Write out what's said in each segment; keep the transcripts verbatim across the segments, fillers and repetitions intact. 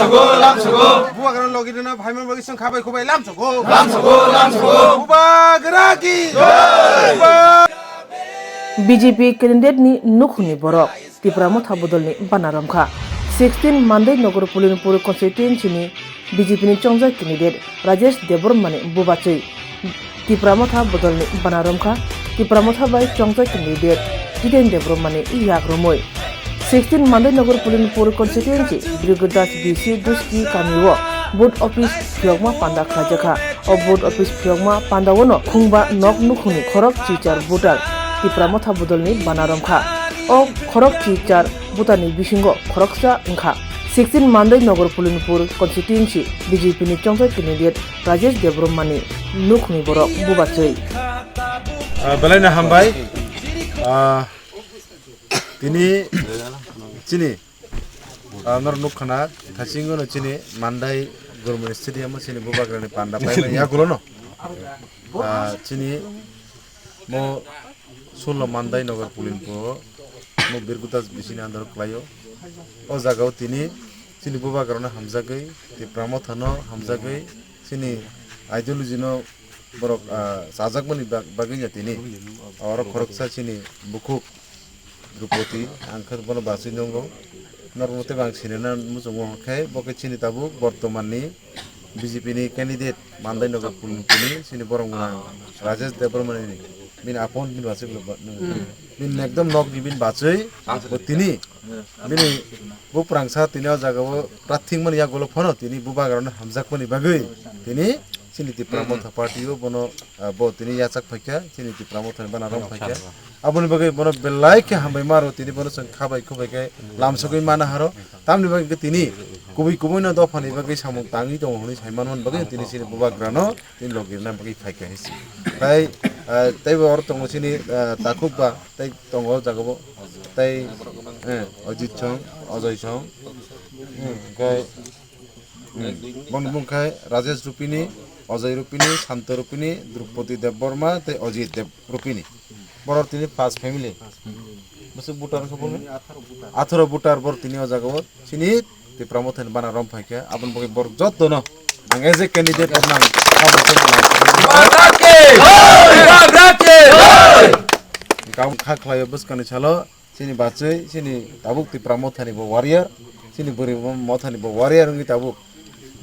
Bubagrano logi rwna phaimani bagwi chwng kha bai khubai lamsogo. Lamsogo, lamsogo. Bubagra ki. Buba- B J P candidate ni nukhungni borok Tipra Motha bodolni bana romkha. Sixteen Mandai Nagar Pulinpur constituency ni B J P ni chongjak candidate Rajesh Debbarma ni bubachwi Tipra Motha bodolni bana romkha. Tipra Motha bai chongjak candidate Jiten Debbarma ni yak romwi. Sixteen Mandai Nagar Pulinpur constituency Birgodas B C Duski kamio vote office phiyokma panda khlaijakha. O vote office phiyokma pandao no khungba nok nukhungni khorok chichar voter Tipra Motha bodolni bana romkha. O khorok chichar voter ni bisingo khoroksa wngkha sixteen Mandai Nagar Pulinpur constituency B J P ni chongjak candidate Rajesh Debbarma ni nukhungni borok bubachwi. Ah, belai no hambai. Ah, tini chini, ah, norok nukha na, thaisingo no chini Mandai Government Stadium o chini Bubagrani panda paimani yagulo no. Ah, chini mo sullo Mandai Nagar Pulinpur mo Birgodas bisini andar khlaio. O jaga o tini chini Bubagrano hamjagwi, Tipra Mothano hamjagwi, chini ideology no borok, ah, chajakmani bag-, bagwi no tini. Oro khoroksa chini bukhuk Drupadi, ang khe bono bachwi nungo. Norokno teibo ang sinina muchungo, khe bo khe chini tabuk bortomanni B J P ni candidate Mandai Nagar Pulinpur ni chini borok mwnang Rajesh Debbarma ni bini apon bini bachwi bo ba-, bini ekdom nokni bini bachwi bo tini bini buprangsa tini o jaga o prathing mani yagulo phano tini Bubagrano hamjakmani bagwi tini chini Tipra Motha Party o bono, ah, bo tini yachak phaikha, chini Tipra Motha ni bana rom phaikha. Aboni bagwi bono belai khe hambai maro, tini bono chwng kha bai khu bai khe lamsogwi mana haro. Tamni bagwi khe tini kubui kubui no dophani bagwi samung tangwi tongo hwnwi sai manmani bagwi tini chini Bubagrano tini logi rwna bagwi phaikha hinsi. Tai, ah, teibo oro tongo chini, ah, takhuk ba tei tongo o jaga bo tei, eh, Ajit song, Ajay song, hmm, hwnkhe Hmm. Boni bumung khai Rajesh Rupini, Ajay Rupini, Santo Rupini, Drupadi Debbarma tei Ajit Deb Rupini. Borok tini pas family. Bwswk voter wngkha boni? Atharo voter borok tini o jaga o chini Tipra Mothani bana rom phaikha. Aboni bagwi borok jotono ang as a candidate rok nang. Kamu kha khlaio bwskangni salo. Chini bachwi, chini tabuk Tipra Mothani bo warrior, chini bwrwi mo-, Mothani bo warrior wngwi tabuk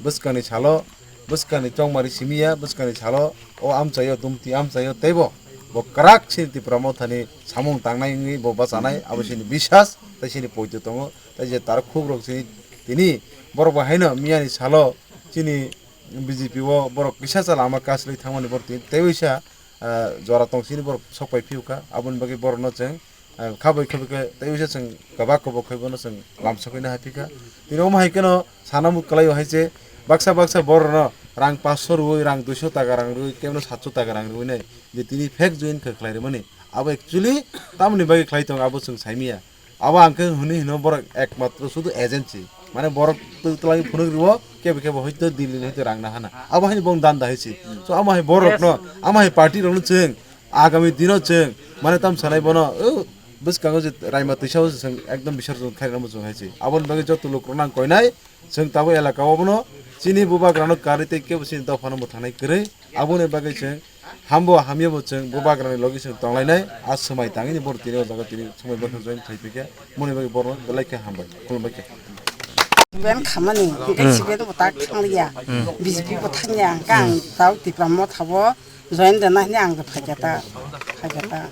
bwskangni salo, bwskangni chongmari simi ya, bwskangni salo o amchaio, dumti amchaio, teibo bo kwrak chini Tipra Mothani samung tangnai wngwi bo bachanai, abo chini biswas, tei chini poito tongo, tei je tarukhuk rok chini tini borok bo haino miyani salo chini B J P o borok kisa cha lama kaslwi thangmani borok tini teibo kisa, ah, jora tong chini borok sok pai phiyokha, aboni bagwi borokno chwng Ah, khabai khabai khe tei uaisa chwng kwbak kwbak khai bono chwng lamsok hino hai phikha. Tini omo hai kheno sana mut kwlaio hai se baksa baksa borokno rang paanch sho rwui, rang dui sho taka rang rwui, kebeno saat sho taka rang rwui nai je tini fake join khe khlai rwmani. Abo actually tamoni bagwi khlai tongo abo chwng saimanya. Abo ang khe hwnwi hino borok ekmatro sudu agency. Mane borok tw-, twlangwi phunuk rwo, kebo kebo hoito Delhi ni hoito rang nahana. Abo haino bong danda hai se. So amo hai borokno, amo hai party rokno chwng Agami dino chwng mane tam sanai bono, o, bwskango je raima twisa o chwng ekdom bisarjon khairokno chwng hai se. Aboni bagwi joto lukurok nang koinai chwng tabuk elaka o bono chini bubagrano karwi tei kebo chini dophano mwthangnai kwrwi. Aboni bagwi chwng hambo hamyabo chwng bubagrani logi chwng tonglainai. A swmai tangwi ni borok tini o jaga tini swmai bwkhak join khai phikha. Moni bagwi borokno belai khe hambai, khulumbai khe. Ben khamani, hingke Hmm. C P M bo tak thangya, Hmm. B J P bo thangya, hingke ang Hmm. tau Tipra Motha bo join rwna hini ang phaikha ta, phaikha ta.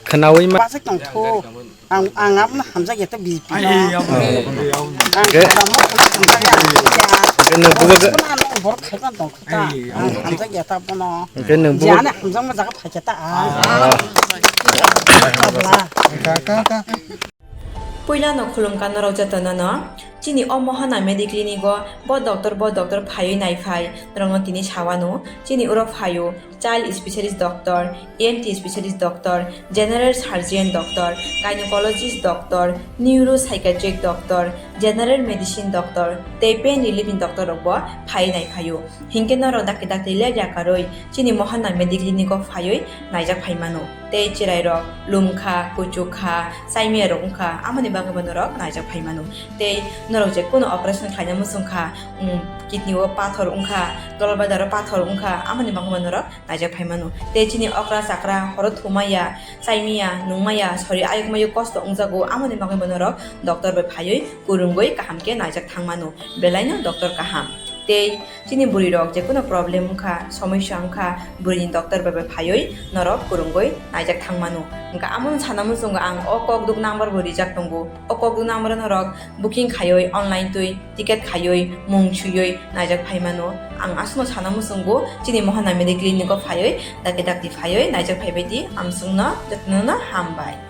Khwnaui ma- Bachai tongtho, ang, ang abono hamjakya ta B J P no. Ang Hingke Tipra Motha hamjakya, hamjakya. Hingke nwng bubagra- Bono ano borok khaipan tongkha ta, ang hamjakya ta bono. Hingke nwng bubagra- Jani hamjakma jaga phaikha ta ang. Ah. Puila no khulumkha norok jotono no. Chini o Mohana Medi Clinic o bo doctor, bo doctor phaiwi naiphai norokno tini sawano. Chini oro phaio child specialist doctor, E N T specialist doctor, general surgeon doctor, gynecologist doctor, neuropsychiatric doctor, general medicine doctor, tei pain relief ni doctor rok bo phaiwi naiphaio. Hinkhe norok dakti dakti lepya karwi chini Mohana Medi Clinic o phaiwi naijak phaimano. Tei chwrairok lumkha, kuchukha, saimiyarok wngkha, amoni bagwibo norok naijak phaimano. Tei Norok je kuno operation khlaina muchung kha, um, kidney o pathor wngkha, dolbadar o pathor wngkha, amoni bagwi bo norok naijak phai mano. Tei chini okra chakra horo thumaya, chaimaya, nungmaya, sori ayuk mayuk kosto wngjago, amoni bagwi bo norok doctor bai phaiwi kwrwngwi kaham khe naijak thang mano. Belaino doctor kaham. Tei chini bwrwi rok je kuno problem wngkha, somosya wngkha, bwrwini doctor bai bai phaiwi norok kwrwngwi naijak thang mano. Hwnkha amoni sana muchungo ang o kokduk number bo rijak tongo. O kokduk number o norok booking khaiwi, online twi ticket khaiwi, mung swiwi naijak phai mano. Ang aswkno sana muchungo chini Mohana Mediclinic o phaiwi, dakti dakti phaiwi naijak phai bai di, ang chwngno jotono no hambai.